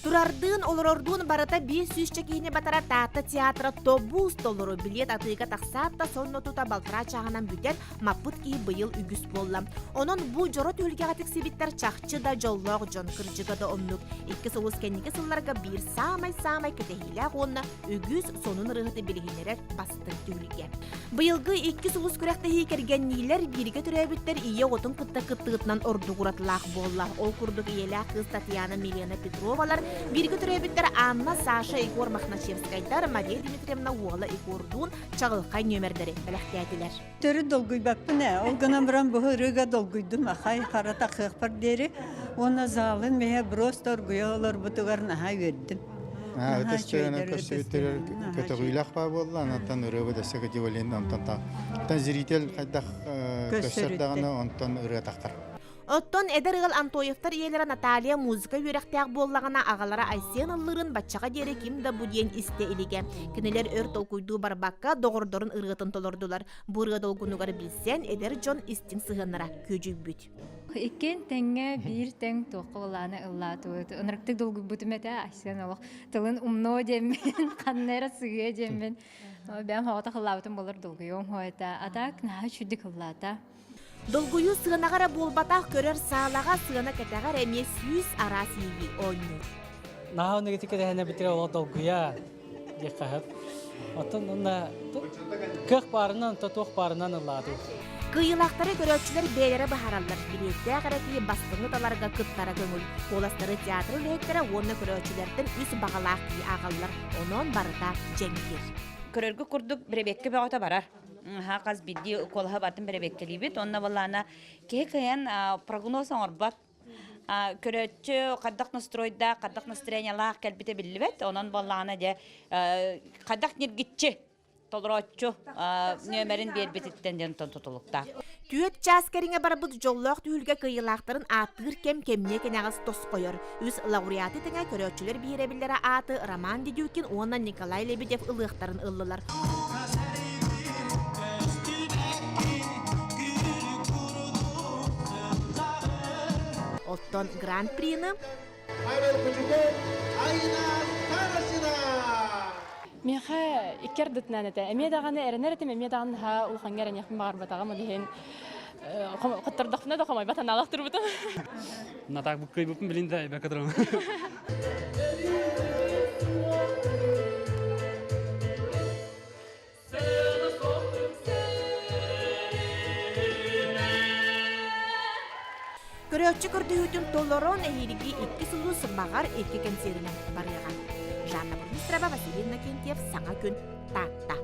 Турардыын, олорордуун барыта 500 киһини батара Таатта театра тобуус толору билиэт атыыга тахсаат да сонно тута балтараа чааһынан бүтэн маппыт киһи быйыл үгүс буолла. Онон бу дьоро түһүлгэҕэ тиксибиттэр чахчы да дьоллоох дьон, кырдьыга да оннук. Икки сылыс кэнники сылларга биир саамай-саамай кэтэһиилээх уонна үгүс сонун ырыаһыты билиһиннэрэр бастыҥ түһүлгэ. Быйылгы икки сулус күрэхтэһии кэргэнниилэр бииргэ төрөөбүттэр ийэ оҕотун кытта кыттыытынан ордук уратылаах буолла. Ол курдук ийэлээх кыыс Татьяна Милена Петровалар, бииргэ төрөөбүттэр Анна, Саша, Егор Мохначевскайдар, Мария Дмитриевна уола Егордуун чаҕылхай нүөмэрдэри бэлэхтээтилэр. Төрүт долгуйбаппын ээ. Ол гынан баран бу ырыга долгуйдум ахай хара тахыахпар диэри. Уонна заалын мэһэ просто оргуйа олорбутугар наһаа үөрдүм. Ытыс тыаһынан көрсүбүттэрэр көтөҕүүлээх баа буолла, онтон ырыабыт өссө кытивалин, онтон та зритель хайдах көрсөр даҕаны, онтон ырыа тахтар. Оттон эдэр ыал Антоевтар ийэлэрэ Наталья музыка үөрэхтээх буоллаҕына, аҕалара Айсен ыллыырын баччаҕа диэри ким да бу диэн истэ илигэ. Кинилэр өр толкуйдуу барбакка, доҕордорун ырыатын толордулар. Бу ырыа долгунугар билсэн, эдэр дьон истиҥ сыһыаннара күөдьүйбүт. Иккиэн тэҥҥэ биир тэҥ туохха былааны ыллаатыбыт. Ынырыктык долгуйбутум этэ, Айсен олох тылын умнуо диэммин, ханна эрэ сыгыа диэммин. Бэйэм оҕото ыллаабытым буолар долгуйуом этэ. А так наһаа үчүгдүк ыллаата. Долгуйуу сыанаҕа эрэ буолбатах, көрөр саалаҕа сыана кэтэҕэр эмиэ сүүс араас иэйии оонньуур. Наһаа оннук ити кэтэһэнэ бүтэрэ олох долгуйа диэххэ сөп. Оттон онно кыах баарынан, онто туох баарынан ыллаатым. Кыайыылаахтары көрөөччүлэр бэйэлэрэ быһаараллар. Билиэттээх эрэ киһи бастыҥы таларга кыттара көҥүл. Куоластары театр үлэһиттэрэ уонна көрөөччүлэртэн үс баҕалаах киһи ааҕаллар. Онон барыта дьэҥкир. Көрөргө курдук бэрэбиэккэ бөҕөтө барар. Аһаа хас биирдии куолаһы бартын бэрэбиэккэлиибит. Онно былаана киһи кыайан прогноз оҥорбот. Көрөөччү хайдах настройдаах, хайдах настроениелаах кэлбитэ биллибэт. Онон буоллаҕына дьэ хайдах ньиргиччи толорооччу нүөмэрин биэрбититтэн диэн тутулуктаах. Түөрт чаас кэриҥэ барбыт дьоллоох түһүлгэ кыайыылаахтарын ааттыыр кэм кэмниэ кэнэҕэс тосхойор. Үс лауреаты тэҥэ көрөөччүлэр биһирэбиллэрэ ааты Роман Дедюкин уонна Николай Лебедев ылыахтарын ыллылар. Оттон Гран-прины Миэхэ икки ардытынан этэ. Эмиэ даҕаны эрэнэр этим, эмиэ даҕаны наһаа улахаҥҥа эрэниэхпин баҕарбатаҕым. Ол иһин хоттордохпуна да хомойбот санаалаах турбутум. Натаак буккайбыппын билин да эбэкэ турам. Көрөөччү көрдөһүүтүн толорон эһиилги икки сулус баҕар икки кэнсиэринэн барыаҕа. Жанна Бурмистрова, Василий Иннокентьев «Саҥа күн» Таатта.